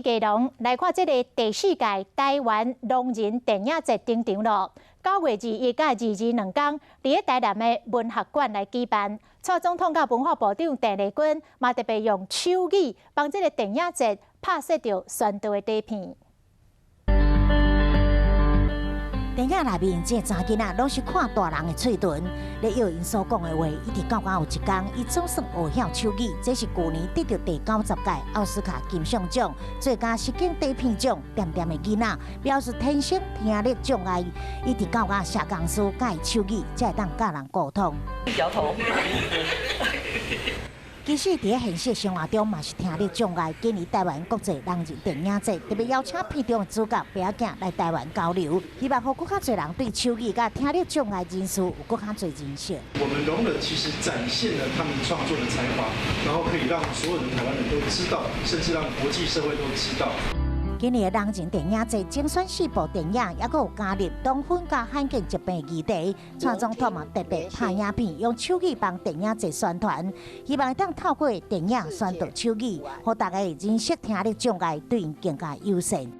基隆來看這个第四屆台灣聾人電影節登場囉。9月21佮222工，佇咧台南的文學館來舉辦。蔡總統佮文化部長鄧麗君嘛特別用手語幫這个電影節拍攝著宣導的短片。電影內面這个查囡仔攏是看大人的喙唇，咧藥𪜶所講的話，一直到今有一工，伊總算學曉手語。這是舊年得著第90屆奧斯卡金像獎最佳實景短片獎，恬恬的囡仔表示天生聽力障礙，一直到今社工師教伊手語，才會當佮人溝通。搖頭。其實佇咧現實生活中嘛是聽力障礙。今年台灣國際聾人電影節特別邀請片中的主角白仔囝來台灣交流，希望予閣較濟人對手語佮聽力障礙人士有閣較濟認識。我們聾人其實展現了他們創作的才華，然後可以讓所有的台灣人都知道，甚至讓國際社會都知道。今年的聾人電影節精選四部電影，猶閣有加入糖分佮罕見疾病議題。蔡總統嘛特別拍影片，用手語幫電影節宣傳，希望會當透過電影宣導手語，予大家認識聽力障礙對𪜶更加友善。